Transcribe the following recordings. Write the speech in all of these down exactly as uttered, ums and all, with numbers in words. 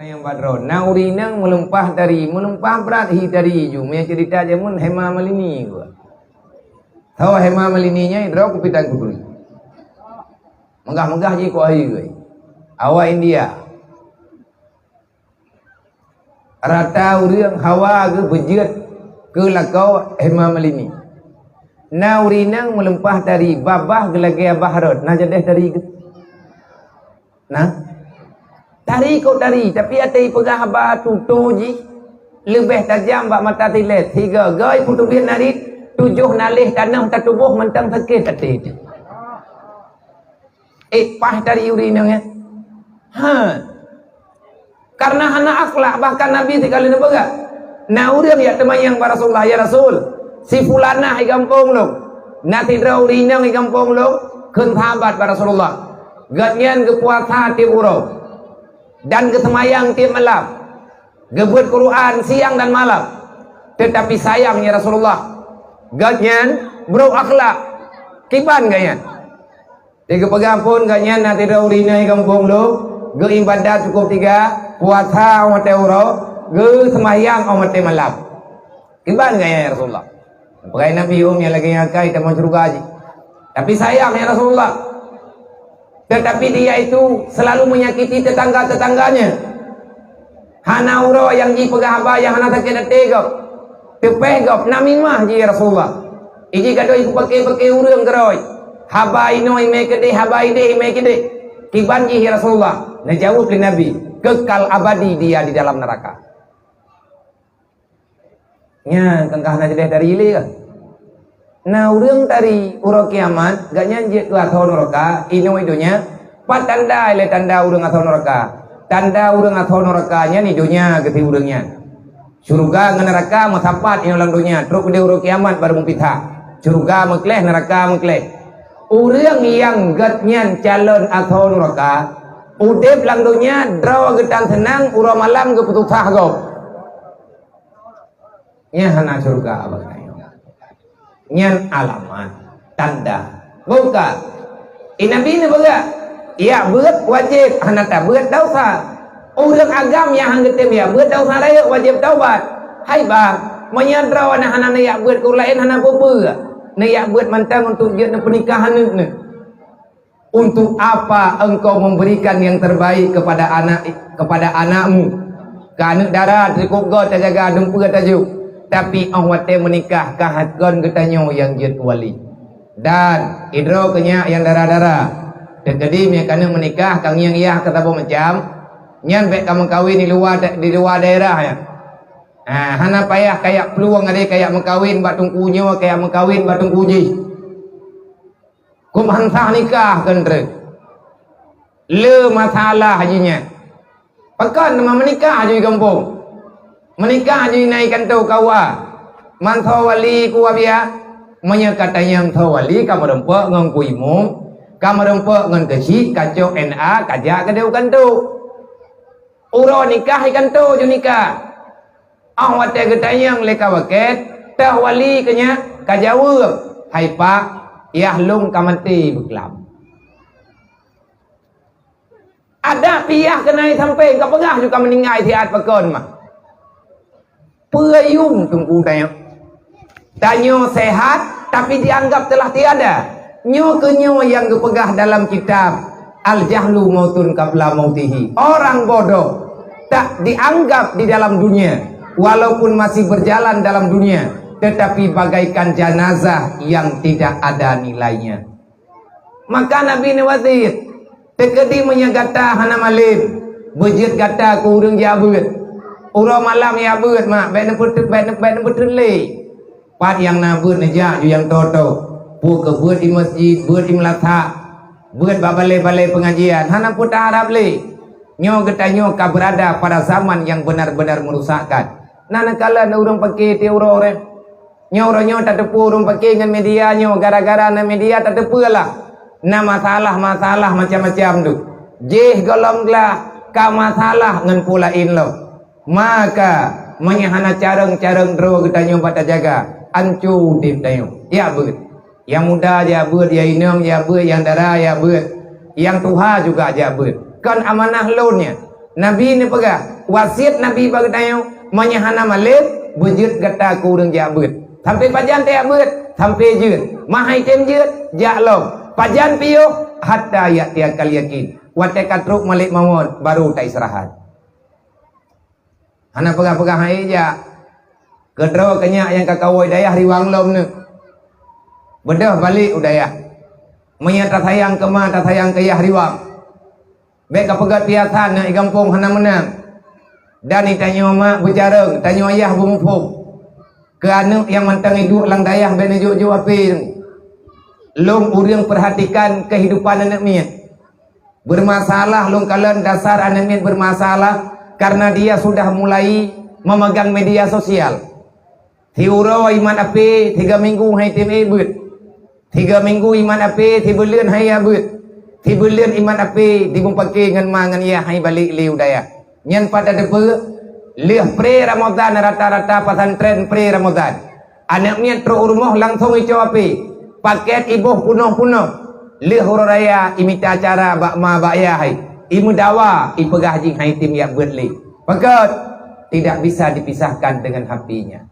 Nyang ba droe, na ureueng inong meuleumpah tari, meuleumpah brat hi tari ju. Meunyo ceurita jameun Hema Malini geuh. Tho Hema Malini nyan droe kupitan kudui. Meugah-meugah jih kuahi geuh. Awak India. Rata ureueng hawa geuh beujeuet keu lakoe Hema Malini. Na ureueng inong meuleumpah tari, babah geulagèe babah rot, na jadeh tari geuh. Nah, tari kok tari, tapi até ipeugah haba tutoe jih leubeh tajam bak mata tilet. Sigoe-goe puteubiet narit, tujoh naleh tanoh tatuboh mantong sakét até jih. Eh, paih tari ureueng inong, eh? Ha. Karena hana akhlak, bahkan Nabi sikalon neupeugah, na ureueng jak teumayang bak Rasulullah, "Ya Rasul, si fulanah di gampông lôn, na sidroe ureueng inong di gampông lôn, kheun sahabat bak Rasulullah. Gobnyan geupuasa tiep uroe dan geuseumayang tiep malam, geubeuet Quran siang dan malam. Teutapi sayang, ya Rasulullah, gobnyan brok akhlak. Kiban gobnyan?" Di geupeugah phon gobnyan na sidroe ureueng inong di gampông lôn, geuibadat cukôp tiga, puasa óh watèe uroe, geuseumayang óh watèe malam. Kiban gobnyan, ya Rasulullah? Peugah Nabi, "Hom nyang lagèe nyan akai tamong syeuruga jih. Tapi sayang, ya Rasulullah, tetapi dia itu selalu menyakiti tetangga-tetangganya." Hana uroe nyang jipeugah haba nyang hana sakét até gob. Teupèh gob, na mimah jih, ya Rasulullah. Iji gadôh ipeupaké-paké ureueng keurôi. Haba inoe imè keudeh, haba ideh imè keudeh. Kiban jih, ya Rasulullah? Neujaweueb lé Nabi, "Kekal abadi dia di dalam neraka." Nyan kangkah na jadeh tari lé kan? Na ureueng tari uroe kiamat, gobnyan jeuet keu asoe nuraka, inoe donya, pat tanda lé tanda ureueng asoe nuraka? Tanda ureueng asoe nuraka nyan di donya geuti ureueng nyan. Syeuruga ngon nuraka meusapat inoe lam donya, trok keudeh uroe kiamat barô meupisah. Syeuruga meukleh, nuraka meukleh. Ureueng nyang gobnyan calon asoe nuraka, udeb lam donya droe geutan seunang, uroe malam geupeususah gob. Nyan hana syeuruga bak geutanyoe. Nyan alamat, tanda. Buka. Eh, Nabi neupeugah, jak beuet wajéb, hana tabeuet desya. Ureueng agam nyang han geutem jak beuet desya rayeuk, wajéb taubat. Hai bah, meunyoe droe na hana neujak beuet keu ureueng laén, hana peue-peue. Neujak beuet mantong untuk jeuet neupeunikah aneuk neuh. Untuk apa engkau memberikan yang terbaik kepada anak, kepada anakmu? Keu aneuk dara, teukup goe tajaga, dumpeue tajok. Tapi óh watèe meunikah, ka hakon geutanyoe nyang jeuet wali. Dan sidroe keu nyak nyang dara-dara, teukeudi meunyo ka aneuk meunikah, ka ngieng yah, ka saboh macam, nyan bèk ka meukawen di luwa, di luwa daerah nyan. Ah, hana payah kajak plueng, adak kajak meukawen bak teungku nyoe, kajak meukawen bak teungku jih. Kok meusalah nikah keu treuk. Le masalah jih nyan. Pakon teuma meunikah aju di gampông. Meunikah aju di na i kantô K U A. Mantong wali ku Abiya. Meunyoe ka tanyong tho wali, ka meureumpok ngon ku imum, ka meureumpok ngon keuchik, ka cok N A, ka jak keudeh u kantô. Uroe nikah i kantô ju nikah. Óh watèe geutanyong lé ka wakét, teuh wali keu nyak ka jaweueb, "Hai pak, yah lôn ka maté beuklam." Adak pih yah keunan sampé ka peugah ju ka meuninggai siat pakon mah. Peue yum teungku tanyoe? Tanyoe sehat, tapi dianggap telah tiada. Nyoe keuh nyoe nyang geupeugah dalam kitab Al-Jahlu Mautun Qabla Mautihi. Orang bodoh tak dianggap di dalam dunia, walaupun masih berjalan dalam dunia, tetapi bagaikan jenazah yang tidak ada nilainya. Maka Nabi neuwasiet, "Teukeudi meunyoe gata hana malem, beujeuet gata keu ureueng jak beuet. Uroe malam jak beuet, mak, bèk neupeuteuk, bèk neupeuteuk lé." Pat nyang na beuet neujak ju nyang toe-toe. Peue keu beuet di meuseujid, beuet di meulasak, beuet bak balè-balè peungajian, hana peue taharab lé. Nyoe geutanyoe ka beurada pada zaman nyang beunar-beunar meurusakkan. Na neukalon ureueng paké tiep uroe. Nyoe uroe nyoe tateupeue ureueng paké ngon media nyoe, gara-gara na media tateupeue lah. Na masalah-masalah macam-macam tu. Jih gohlom glah ka masalah ngon peue laén lom. Maka, meunyoe hana carông-carông droe geutanyoe bak tajaga, anco udép tanyoe. Jak beuet. Nyang muda jak beuet, nyang inong jak beuet, nyang dara jak beuet, nyang tuha juga jak beuet. Kon amanah lôn nyan. Nabi neupeugah, wasiet Nabi bak geutanyoe, meunyoe hana malem, beujeuet gata keu ureuëng jak beuet. Sampai pajan tajak beuet? Sampai jeuet. Ma han tem jeuet, jak lom. Pajan piôh? Hatta ya'tiyal yakin. Watée ka trok malek mawöt, baru taistirahat. Hana peugah-peugah hai jak. Keudroe keu nyak nyang ka kawoe dayah riwang lom neuh. Beudôh balek u dayah. Meunyoe tasayang keu ma, tasayang keu yah riwang. Bék ka peugét piasan na i gampông hana meunang. Dan i tanyoe mak beujareueng, tanyoe yah beumuphom. Keu aneuëk nyang mantong iduek lam dayah bék neujok-jok ape. Lôn ureuëng perhatikan kehidupan aneuëk miet. Bermasalah lôn kalon dasar aneuëk miet bermasalah karena dia sudah mulai memegang media sosial. Siuroe iman ape, tiga minggu hai tem beuet. Tiga minggu iman ape, sibuleuen hai ya beuet. Sibuleuen iman ape, dimupaké ngon ma ngon yah hai balek lé u dayah. Nyan pat tateupeue, lheueh pre Ramadan rata-rata pesantren pre Ramadan. Aneuëk miet trok u rumoh langsong ico ape, paket iboh punoh-punoh. Lheueh uroe raya imita acara bak ma bak yah hai. Imeudawa ipeugah jih hai tem jak beuet lé. Pakot, tidak bisa dipisahkan dengan hapenya.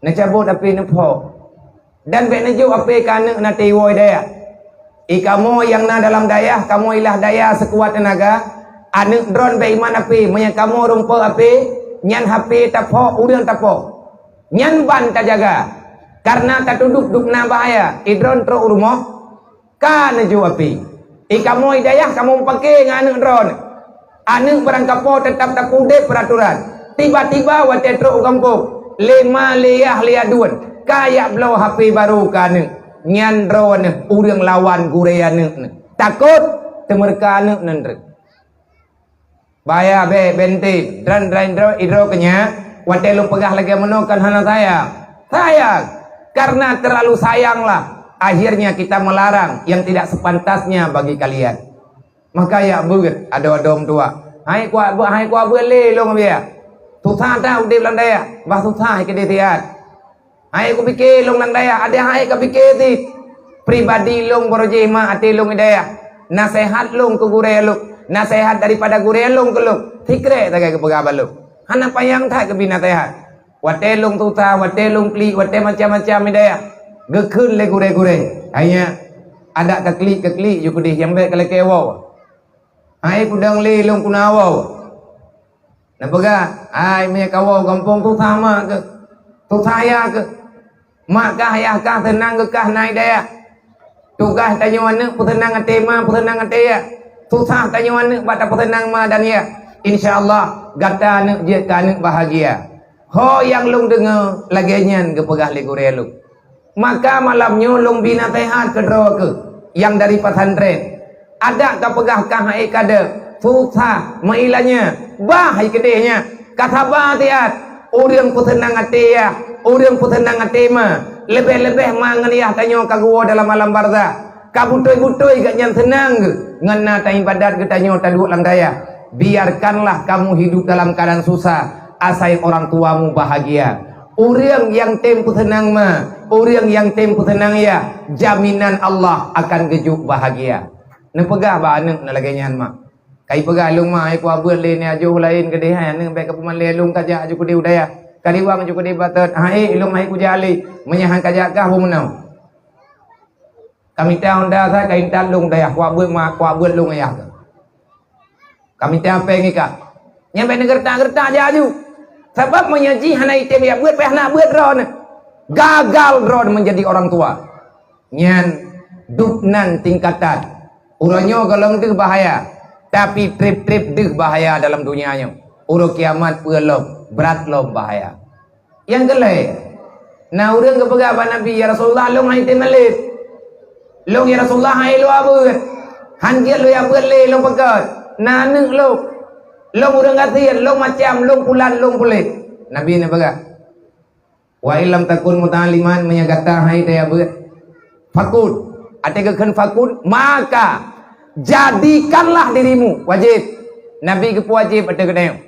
Neucabot ape neuphok. Dan bék neujok ape keu aneuëk na teuwoe dayah. I kamoe nyang na dalam dayah, kamoe ilah daya seukuat teunaga, aneuëk droen bék iman ape, meunyoe kamoe rumpok ape, nyan hape taphok ureuëng taphok. Nyan ban tajaga. Karena tatudok dubna bahaya, i droen trok u rumoh, ka neujok ape. I kamoe i dayah kamoe mupaké ngon aneuëk droen. Aneuëk barangkapo teutap tapeuudeb peuratoran. Tiba-tiba watée trok u gampông, lé ma lé yah lé aduen, ka jak bloe hape barô keu aneuëk. Nyan droeneuh ureuëng lawan gurée aneuëk neuh. Takot teumeureuka aneuëk nan treuk. Bahaya bék, bék tem. Dan droe-droe idroe keu nyak, watée lôn peugah lagée meunoe kan hana sayang. Sayang! Karena terlalu sayanglah, akhirnya kita melarang yang tidak sepantasnya bagi kalian. Maka jak beuet adoe-adoe meutuah. Hai kuat beuet, hai kuat beuet lé lôn biya. Susah that udeb lam dayah, bah susah hai keudeh siat. Hai kupike lôn lam dayah, adak hai kapike cit. Pribadi lôn barô jih mak até lôn i dayah. Naseuhat lôn keu gurée lôn, naseuhat daripada gurée lôn keu lôn. Sikrek sagai geupeugah bak lôn. Hana panyang that geubi naseuhat. Watée lôn susah, watée lôn klik, watée macam-macam i dayah. Geukheun lé gurée-gurée. Hai nyak, adak kaklik-kaklik ju keudeh nyang bék kalakée woe. Hai kudong lé lôn kuna woe. Neupeugah, "Hai, meunyoe kawoe gampông susah mak keuh, susah yah keuh. Mak kah, yah kah seunang geukah na i dayah. Tugaih tanyoe aneuëk peuseunang até ma, peuseunang até yah. Susah tanyoe aneuëk bak tapeuseunang ma dan yah. Insya Allah, gata aneuëk jeuet keu aneuëk bahagia." Ho nyang lôn deungoe lagée nyan geupeugah lé gurée lôn. Maka malam nyoe lôn bi naseuhat keudroe keuh nyang dari pesantren. Adak kapeugah kah hai kadeuh, susah, meuilanya, bah hai keudeh nyan. Ka saba siat, ureuëng peuseunang até yah, ureuëng peuseunang até ma, leubeh-leubeh ma ngon yah tanyoe ka geuwoe dalam alam barzah. Ka beutôi-beutôi geuh nyan seunang geuh ngon na taibadat geutanyoe taduek lam dayah. Biarkanlah kamu hidup dalam keadaan susah, asai orang tuamu bahagia. Ureuëng nyang tem peuseunang ma, ureuëng nyang tem peuseunang yah, jaminan Allah akan geujok bahagia. Neupeugah bak aneuëk na lagée nyan mak. Kai peugah lôn mak, hai kuabeuet lé ni ajoh laén keudeh hai aneuëk bék kapeumalée lôn kajak aju keudeh u dayah. Kaliwang aju keudeh batet, hai lôn hai kujak lé, meunyoe han kajak kah beu meunoe. Kamita honda sa kaintat lôn dayah, kuabeuet ma, kuabeuet lôn ayah keuh. Kamita péng ikat. Nyan bék neugeureutak-geureutak jak aju. Sabab meunyoe jih hana item jak beuet, payah na beuet droeneuh. Gagal droeneuh menjadi orang tua. Nyan dubnan tingkatan. Uroe nyoe gohlom deuh bahaya, tapi treb-treb deuh bahaya dalam dunia nyoe. Uroe kiamat peue lom, brat lom bahaya. Nyang keu lhée, na ureuëng geupeugah bak Nabi, "Ya Rasulullah, lôn han item malem. Lôn, ya Rasulullah, han ilua beuet. Han jeuet lôn jak beuet lé, lôn peugét. Na aneuëk lôn. Lôn ureuëng gasien, lôn macam, lôn pulan, lôn puléh." Nabi neupeugah, "Wa illam takun muta'alliman, meunyoe gata han item jak beuet, fakun." Até geukheun fakun, maka jadikanlah dirimu, wajéb. Nabi geupeuwajéb ateueh geutanyoe.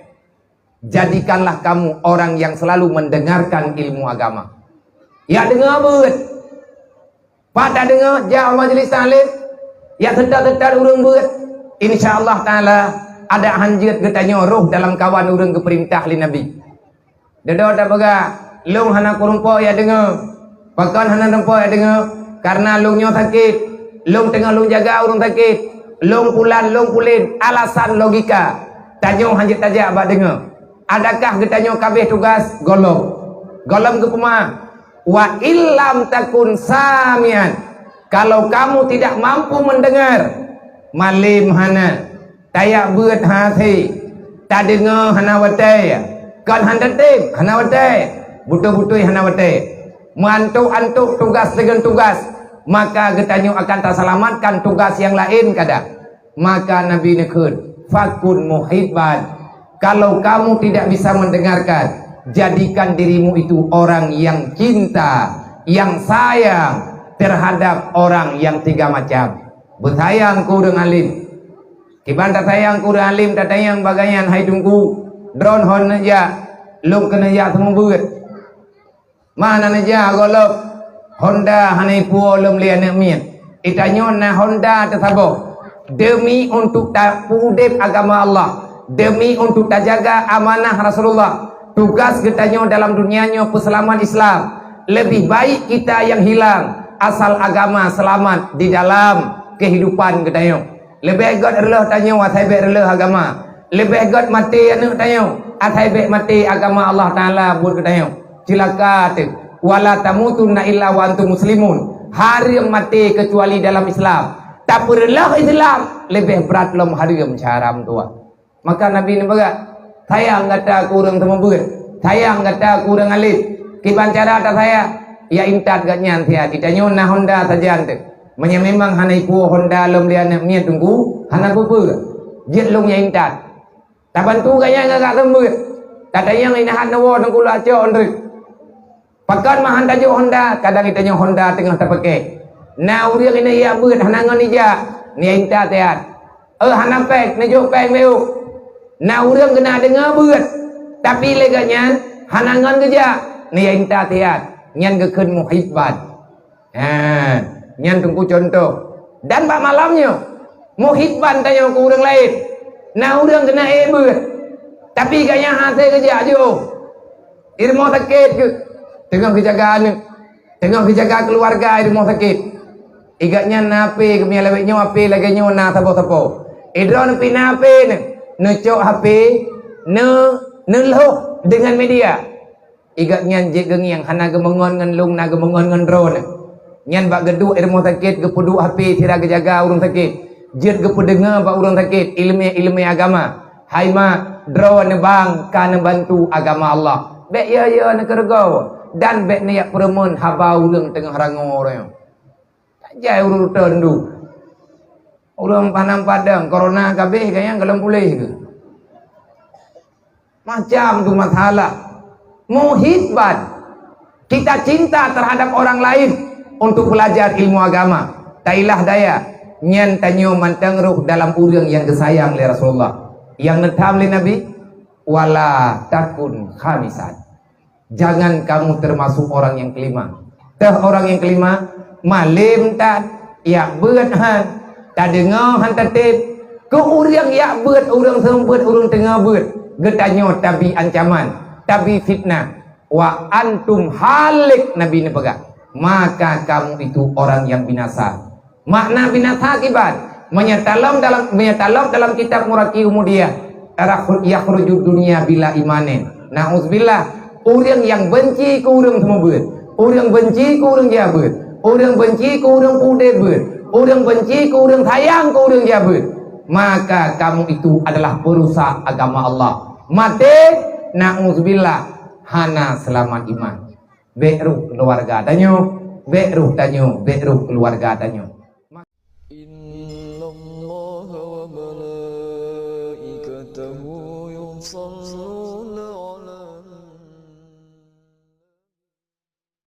Jadikanlah kamu orang yang selalu mendengarkan ilmu agama. Jak deungoe beuet. Pat tadeungoe, jak u majlis taklim, jak seutôt-seutôt ureuëng beuet. Insya Allah Taala, Adak hanjeuet geutanyoe roh dalam kawan ureuëng geupeurintah lé Nabi. Deudok tapeugah, "Lôn hana kureumpok jak deungoe." Pakon hana kureumpok jak deungoe? Karena lôn nyoe sakét. Lôn teungoh lôn jaga ureuëng sakét. Lôn pulan, lôn pulen. Alasan logika. Tanyoe hanjeuet tajak bak deungoe. Adakah geutanyoe kabeh tugas? Gohlom. Gohlom geupeumah. "Wa illam takun samian." Kalau kamu tidak mampu mendengar, malem hana. Tajak beuet hase, tadeungoe hana watée, kon han tatem hana watée, beutôi-beutôi hana watée, meuantok-antok tugas deungon tugas, maka geutanyoe akan taseulamatkan tugas nyang laén kada. Maka Nabi neukheun, "Fakun muhibban." Kalau kamu tidak bisa mendengarkan, jadikan dirimu itu orang yang cinta, yang sayang terhadap orang yang tiga macam. Beusayang keu ureuëng alim. Kiban tasayang keu ureuëng alim, tatanyong bagainyan, "Hai Teungku, droeneuh hon neujak, lôn keuneuk jak seumeubeuet." Mana neujak gohlom? Honda hana ipuwoe lom lé aneuëk miet. Geutanyoe na Honda teusaboh. Demi untuk tapeuudeb agama Allah, demi untuk tajaga amanah Rasulullah, tugas geutanyoe dalam dunia nyoe peuseulamat Islam. Lebih baik kita yang hilang, asal agama selamat di dalam kehidupan geutanyoe. Leubeh gét reuloh tanyoe asai bék reuloh agama. Leubeh gét maté aneuëk tanyoe asai bék maté agama Allah Taala buet geutanyoe. Ceulaka teuh. "Wala tamutunna illa wa antum muslimun." Hareuem maté keucuali dalam Islam. Tapeureuloh Islam leubeh brat lom hareuem cara meutuwah. Maka Nabi neupeugah, "Sayang gata keu ureuëng seumeubeuet, sayang gata keu ureuëng alim." Kiban cara tasayang? Jak intat gobnyan siat. Geutanyoe na Honda sajan teuh. Meunyoe memang hana ipuwoe Honda lom lé aneuëk miet Teungku, hana peue-peue. Jeuet lôn jak intat. Tabantu gobnyan ngon jak seumeubeuet. Tatanyong inan han neuwoe Teungku lôn cok nreuek. Pakon meuhan tajok Honda, kadang geutanyoe Honda teungoh tapakée. Na ureuëng inan jak beuet hana ngon ijak, neujak intat siat. Eh, hana péng, neujok péng bacut. Na ureuëng geuneuk deungoe beuet, tapi lé gobnyan hana ngon geujak, neujak intat siat. Nyan geukheun muhibban. Ha, nyan Teungku contoh. Dan bak malam nyoe, muhibban tanyoe keu ureuëng laén. Na ureuëng geuneuk ék beuet, tapi gobnyan hase geujak jiôh. Di rumoh sakét geuh, teungoh geujaga aneuëk, teungoh geujaga keuluwarga di rumoh sakét. Gobnyan na HP, geumiyueb lawét nyoe HP lagée nyoe na saboh-saboh. Droeneuh pih na HP neuh, neucok HP, neu-, neulhoh deungon media. Gobnyan jeuet geungieng, hana geumeungon ngon lôn, na geumeungon ngon droeneuh. Nyan bak geuduek di rumoh sakét geupeuduek HP sira geujaga ureuëng sakét. Jeuet geupeudeungoe bak ureuëng sakét iéleumé-iéleumé agama. Hai mak, droeneuh bang ka neubantu agama Allah. Bék yo-yo neukeureugoe dan bék neujak peureumeun haba ureuëng teungoh rangoe uroe nyoe. Tajai ureuëng teundu. Ureuëng Padang-Padang, corona ka abéh, gobnyan gohlom puléh keuh. Macam tu masalah. Muhibban. Kita cinta terhadap orang lain untuk belajar ilmu agama. Tailah daya. Nyan tanyoe mantong roh dalam ureuëng nyang geusayang lé Rasulullah. Nyang neutham lé Nabi, "Wala takun khamisan." Jangan kamu termasuk orang yang kelima. Teuh orang yang kelima, malem that, jak beuet han, tadeungoe han tatem, keu ureuëng jak beuet, ureuëng seumeubeuet, ureuëng teungoh beuet, geutanyoe tabi ancaman, tabi fitnah. "Wa antum halik," Nabi neupeugah, "maka kamu itu orang yang binasa." Makna binasa kiban? Meunyoe talom dalam, meunyoe talom dalam kitab Muraqi Umudiyah, yakhru-, yakhrujud dunya bila imanin. Nauzubillah. Ureuëng nyang benci keu ureuëng seumeubeuet, ureuëng benci keu ureuëng jak beuet, ureuëng benci keu ureuëng peuudeb beuet, ureuëng benci keu ureuëng sayang keu ureuëng jak beuet, maka kamu itu adalah perusak agama Allah. Maté, nauzubillah, hana seulamat iman. Bék roh keuluwarga tanyoe, bék roh tanyoe, bék roh keuluwarga tanyoe.